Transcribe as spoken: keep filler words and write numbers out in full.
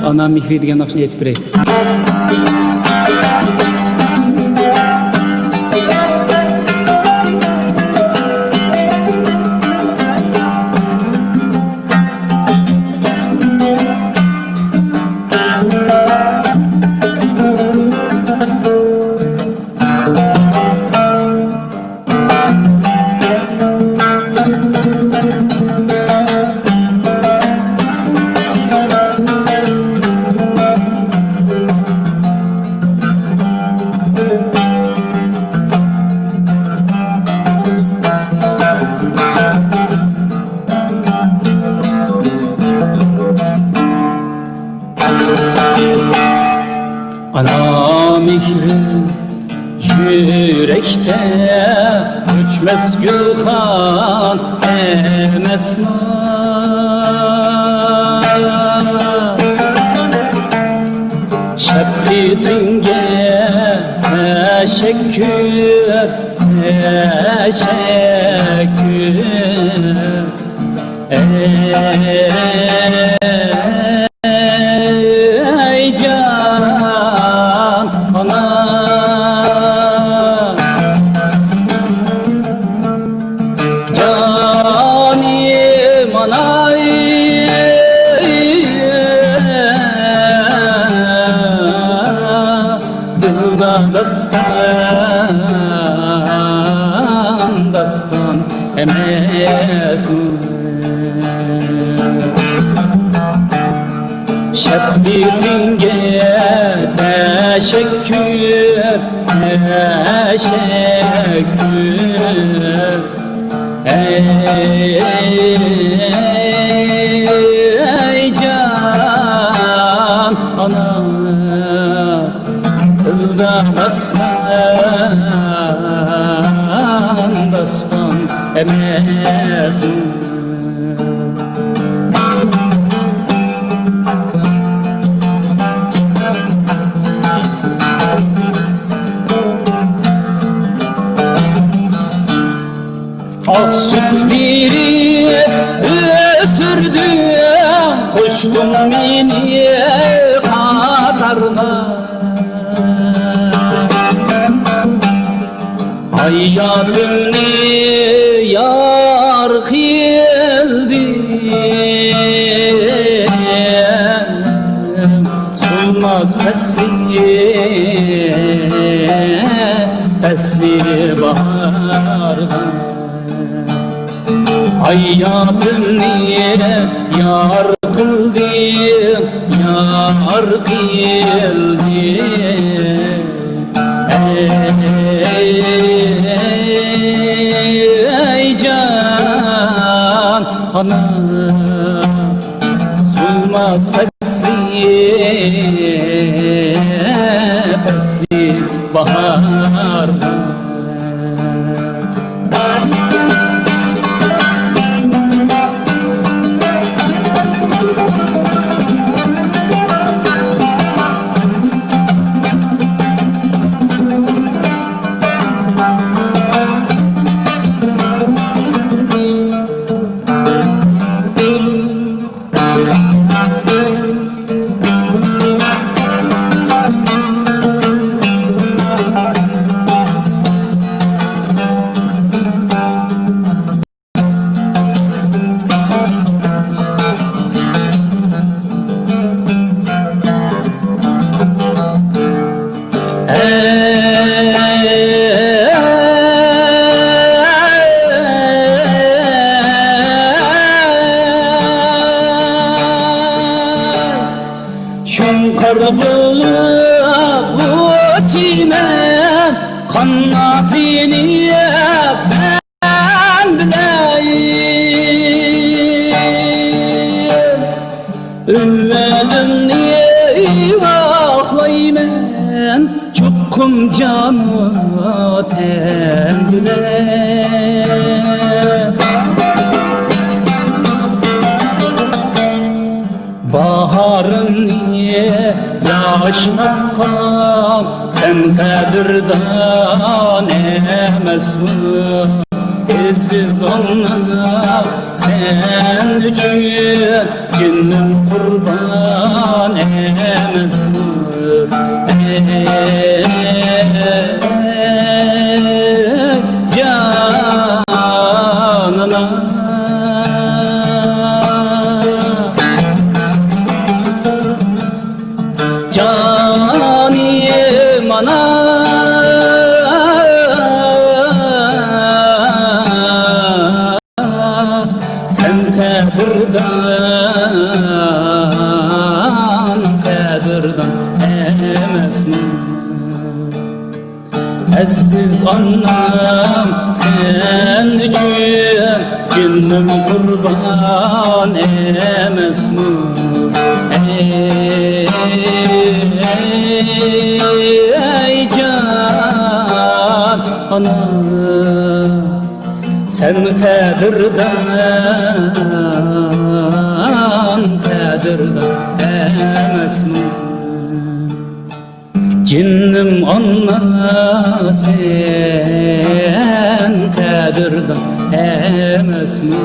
ئانا مېھرى دېگەن ناخشىنى ئېيتىپ بېرەي. ئانا مېھرى يۈرەكتە ئۆچمەس گۈلخان ئەمەسمۇ؟ شەپقىتىڭگە تەشەككۈر، تەشەككۈر. ئەي جان ئانا، جانىم ئاناي، دىلدا داستان، داستان ئەمەسمۇ؟ شەپقىتىڭگە تەشەككۈر، تەشەككۈر. ئەي، ئەي جان ئانا، دىلدا داستان، داستان ئەمەسمۇ؟ ئاق سۈت بېرىپ ئۆستۈردۈڭ، قوشتۇڭ مېنى قاتارغا. ھاياتىمنى يار قىلدىڭ، سۇنماس پەسلى، پەسلى باھارغا. ھاياتىمنى يار قىلدىڭ، يار قىلدىڭ. ئەي، ئەي جان ئانا، سۇنماس پەسلى، پەسلى باھار. شۇڭقار بولۇپ ئۇچىمەن قاناتىنى بەن بىلەن. ئۈمىدىمنى ئاقلايمەن چوقۇم جانۇ تەن بىلەن. باھارىمنى ياشناتقان سەن قەدىردان ئەمەسمۇ؟ سىز ئانا، سەن ئۈچۈن جېنىم قۇربان ئەمەسمۇ؟ ئەي جان ئانا. جانىم ئانا، سەن قەدىردان، قەدىردان ئەمەسمۇ؟ ئەزىز ئانام، سەن ئۈچۈن جېنىم قۇربان ئەمەسمۇ؟ ئەي، ئەي جان ئانا، سەن قەدىردان، قەدىردان ئەمەسمۇ؟ جېنىم ئانا، سەن قەدىردان ئەمەسمۇ؟